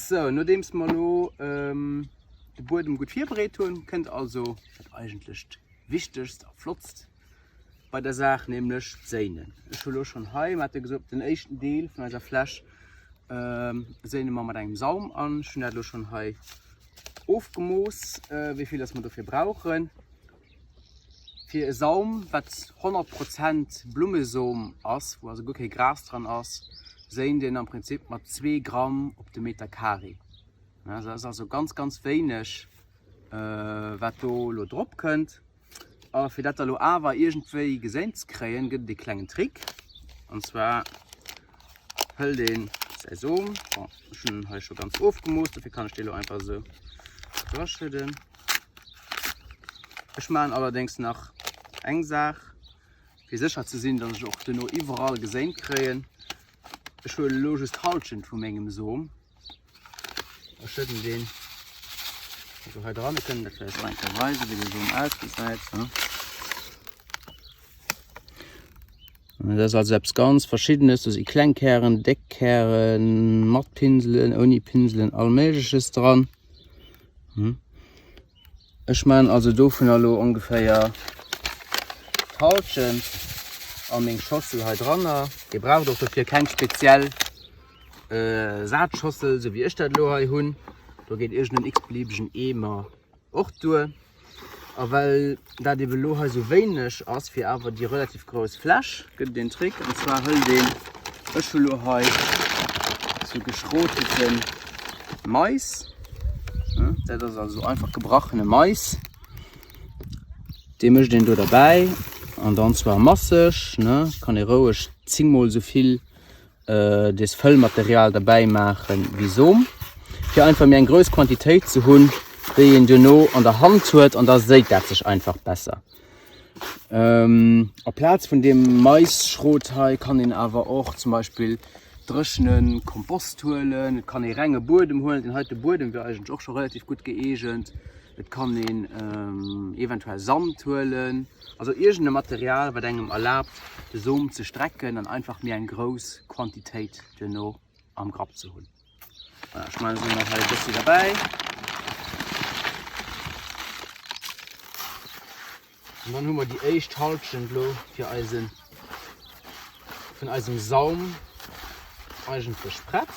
Sou, nodeems mer elo de Buedem gutt virbereet hunn, kënnt also dat eigentlecht Wichtegst a Flottst bei der Saach, nämlech d'Séinen. Ech hu lo schonn hei, mer hate gesot, den éischten Deel vun eiser Fläch séine mer mat engem Saum an. Ech hunn dat elo schonn hei ofgemooss, wéi vill dass mer dofir brauchen. Fir e Saum, wat 100 Prozent Blummesom ass, wou also guer kee Gras dran ass, séint een am Prinzip mat zwee Gramm op de Meter Carré. Dat ass also ganz, ganz wéineg, wat do elo drop kënnt. A fir dat da lo awer iergendwéi geséint ze kréien, gëtt et ee klengen Trick. An zwar hëlt een säi Som, bon, ech hunn en hei scho ganz ofgemooss, dofir kann ech dee lo einfach esou draschëdden. Ech maachen allerdéngs nach eng Saach, fir sécher ze sinn, dass ech och duerno iwwerall geséint kréien. Ech huele lo just d'Hallschent vu mengem Som a schëdden deen also hei dran. Mir kënnen dat vläicht och eng Kéier weisen, wéi de Som ausgesäit. Dat ass also eppes ganz Verschiddenes. Do si kleng Kären, déck Kären, mat Pinselen, ouni Pinselen, all Méigleches dran. Ech maan also dovunner elo ongeféier d'Halschent a meng Schossel hei dranner. Dir braucht och dofir keng speziell Saatschossel, sou wéi ech dat elo hei hunn. Do geet iergend en x-beliebegen Eemer och duer. A well dat eben elo hei sou wéineg ass fir awer déi relativ grouss Fläch, gëtt et een Trick an zwar hëlt een, ech hu lo hei sou geschrotete Mais, dat ass also einfach gebrachene Mais, dee mécht een do derbäi an dann zwar masseg, ne, kann ee roueg 10 mol sou vill des Fëllmaterial derbäi maachen wéi Som, fir einfach méi eng grouss Quantitéit ze hunn, déi een duerno an der Hand huet an da séit dat sech einfach besser. Ähm, a Plaz vun deem Maisschrot hei kann een awer och zum Beispill dréchene Kompost huelen, et kann ee renge Buedem huelen, den heite Buedem wier eigentlech och scho relativ gutt gëeegent, et kann een eventuell Sand huelen. Also iergend e Material wat engem erlaabt de Som ze strecken an einfach méi eng grouss Quantitéit duerno am Grapp ze hunn. Voilà, ech maachen se nach hei e bëssi derbäi. An dann hu mer déi éischt Halschent lo fir eisen vun eisem Saum eigentlech prett.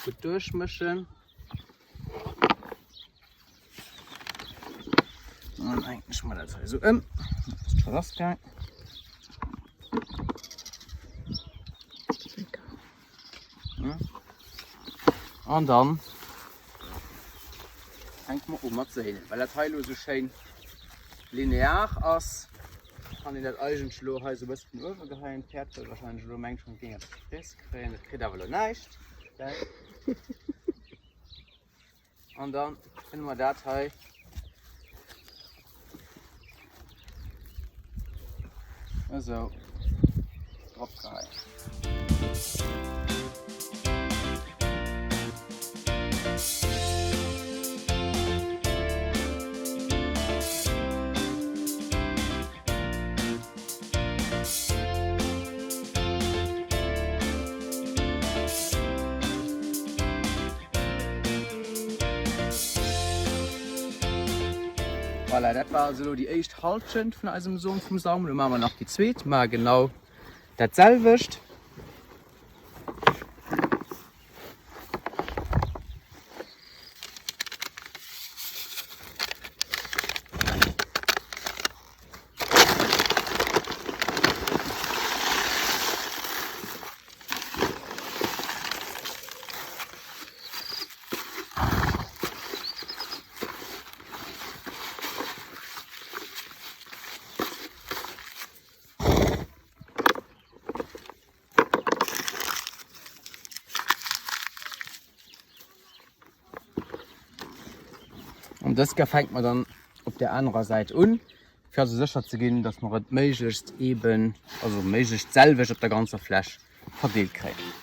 Gutt duerchmëschen. Dann hänken ech mer dat hei esou ëm. Dat ass scho lass gaang. An dann fänke mer u mat séinen. Well dat hei elo esou schéin linear ass, kann een dat eigentlech elo hei esou e bësse vun uewe geheien. D'Päerd wëll wahrscheinlech elo mengt schonn, et géing eppes op d'Friess kréien. Dat kritt awer elo näischt. An dann kënne mer dat hei esou drop geheien. Voilà, dat war also elo déi éischt Halschent vun eisem Som vum Saum. Elo maache mer nach déi zweet, maache genau dat selwecht. An dës Kéier fänke mer dann op der anerer Säit un, fir also sécher ze ginn, dass mer et méiglechst eben, also méiglechst d'selwecht op der ganzer Fläch verdeelt kréien.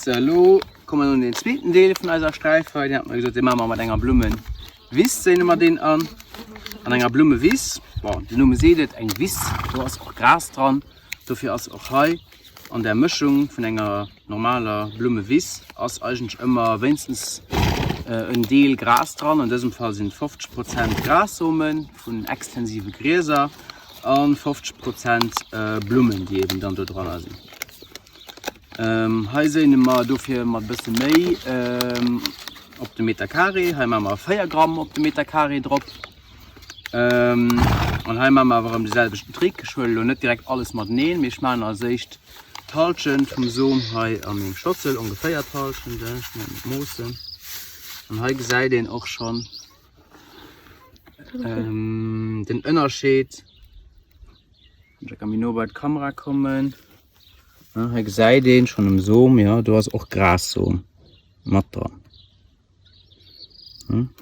Sou, elo komme mer un den zweeten Deel vun eiser Sträif hei. Deen hat mer gesot, dee maache mer mat enger Blummewiss, séine mer deen an. An enger Blummewiss, bon, den Numm seet et, eng Wiss, do ass och Gras dran. Dofir ass och hei an der Mëschung vun enger normaler Blummewiss ass eigentlech ëmmer wéinstens en Deel Gras dran. An dësem Fall sinn et 50 Prozent Grassome vun extensive Grieser a 50 Prozent Blummen, déi eben dann do dranner sinn. Hei séine mer dofir mat e bësse méi op de Meter Carré. Hei maache mer 4 Gramm op de Meter Carré drop. An hei maache mer awer erëm de selwechten Trick. Ech huelen elo net direkt alles mateneen, mee ech maachen als éischt d'Halschent vum Som hei a meng Schossel, ongeféier d'Halschent, ech muss net moossen. An hei gesäit een och schonn den Ënnerscheed. Ech ka méi no bei d'Kamera kommen. Hei gesäit een schonn um Som, jo do ass och Grassom mat dran.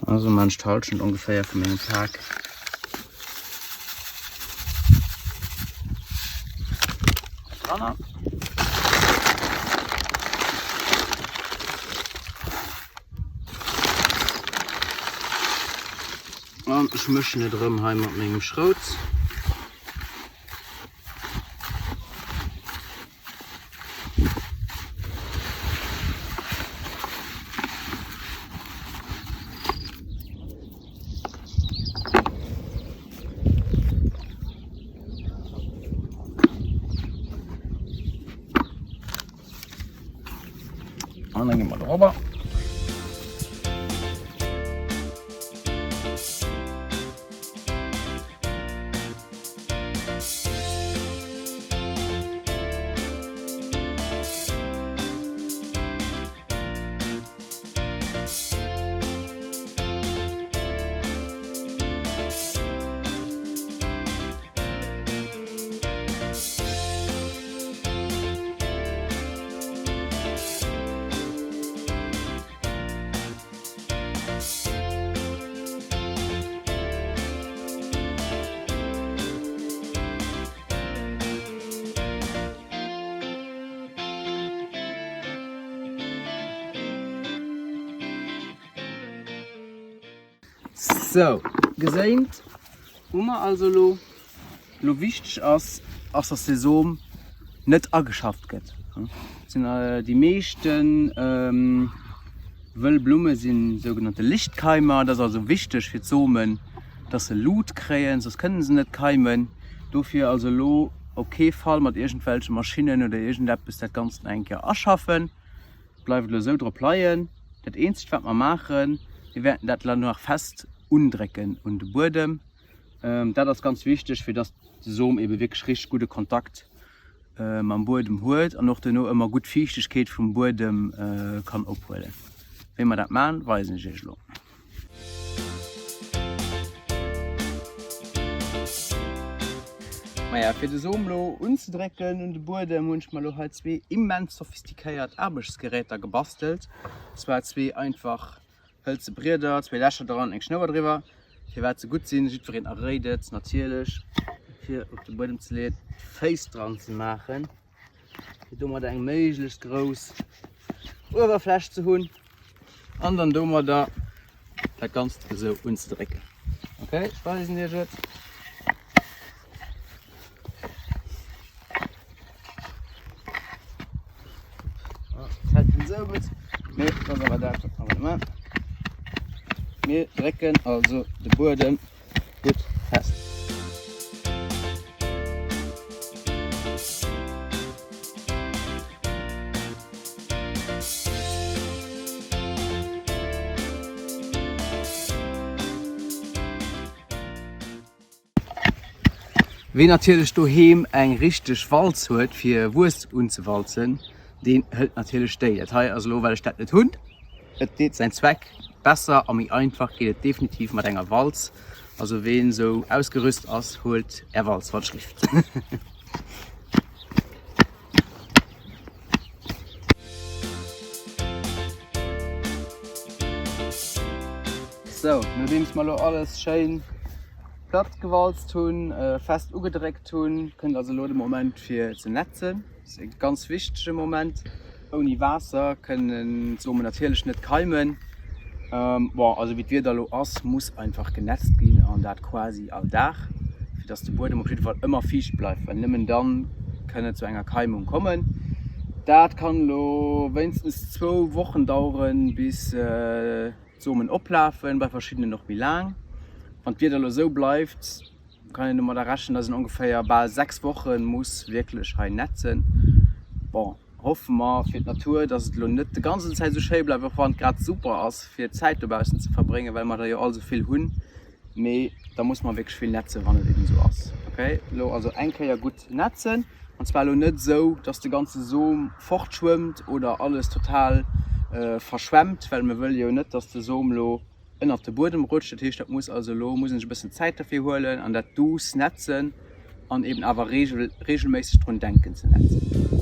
Also man ech d'Halschent ongeféier vu mengem Pak. Dranner. An ech mëschen et erëm hei mat mengem Schrout. An dann gi mer dorobber. Sou, geséint hu mer also elo. Elo wichteg ass, ass dass de Som net ageschafft gëtt. Sinn déi meeschte wëll Blumme sinn sougenannte Lichtkeimer. Dat ass also wichteg fir d'Somen, dass se Lut kréien, soss kënnen se net keimen. Dofir also elo op kee Fall mat iergendwelche Maschinnen oder iergendeppes dat Ganzt nach eng Kéier aschaffen. Bleift elo esou drop leien. Dat eenzegt wat mer maachen, mir wäerten dat elo nach fest undrécken un de Buedem. Dat ass ganz wichteg, fir dass de Som ebe wierklech richteg gudde Kontakt mam Buedem huet an och duerno ëmmer gutt Fiichtegkeet vum Buedem kann ophuelen. Wéi mer dat maachen, weisen ech iech elo. Maja, fir de Som elo unzedrécken un de Buedem, hunn ech mer elo hei zwee immens sophistiquéiert Aarbechtsgeräter gebastelt. Zwar zwee einfach hëlze Brieder, zwee Lächer dran, eng Schnouer driwwer. Firwat se gutt sinn, jiddwereen erréit et natierlech, fir op de Buedem ze leeën, d'Féiss dran ze maachen, fir domadder eng méiglechst grouss Uewerfläch ze hunn an dann domadder dat Ganzt esou unzedrécken. Ok, ech weisen iech et. Hält en esou gutt, mee dat ass awer dat, wat mer wëlle maachen. Mir drécken also de Buedem gutt fest. Ween natierlech doheem eng richteg Walz huet fir Wues unzewalzen, deen hëlt natierlech déi. Dat hei ass elo well ech dat net hunn. Et deet säin Zweck. Besser a méi einfach geet et definitiv mat enger Walz. Also ween sou ausgerüst ass, huelt är Walz wann schlift. Sou, nodeems mer elo alles schéin platt gewalzt hunn, fest ugedréckt hunn, kënnt also elo de Moment fir ze netzen. Dat ass e ganz wichtege Moment. Ouni Waasser kënnen d'Somen natierlech net keimen. Bon, also wéi d'Wieder elo ass, muss einfach genetzt ginn an dat quasi all Dag, fir dass de Buedem op jidde Fall ëmmer fiicht bleift, well nëmmen dann kënn et zu enger Keimung kommen. Dat kann elo wéinstens zwou Wochen daueren, bis d'Somen oplafen, bei verschiddenen och méi laang. Wann d'Wieder elo esou bleift, kann een domadder rechnen, dass een ongeféier bal 6 Woche muss wierklech hei netzen. Bon, hoffe mer fir d'Natur, dass et elo net de ganzen Zäit esou schéi bleift, och wann et grad super ass fir Zäit dobaussen ze verbréngen, well mer der jo all esou vill hunn. Mee da muss mer wierklech vill netzen, wann et eben esou ass. Ok, elo also eng Kéier gutt netzen, an zwar elo net esou, dass de ganze Som fortschwëmmt oder alles total verschwemmt, well mer wëlle jo net, dass de Som elo ënnert de Buedem rutscht. Dat heescht, dat muss also elo, muss een sech e bëssen Zäit derfir huelen an dat douce netzen an eben awer regelméisseg drun denken ze netzen.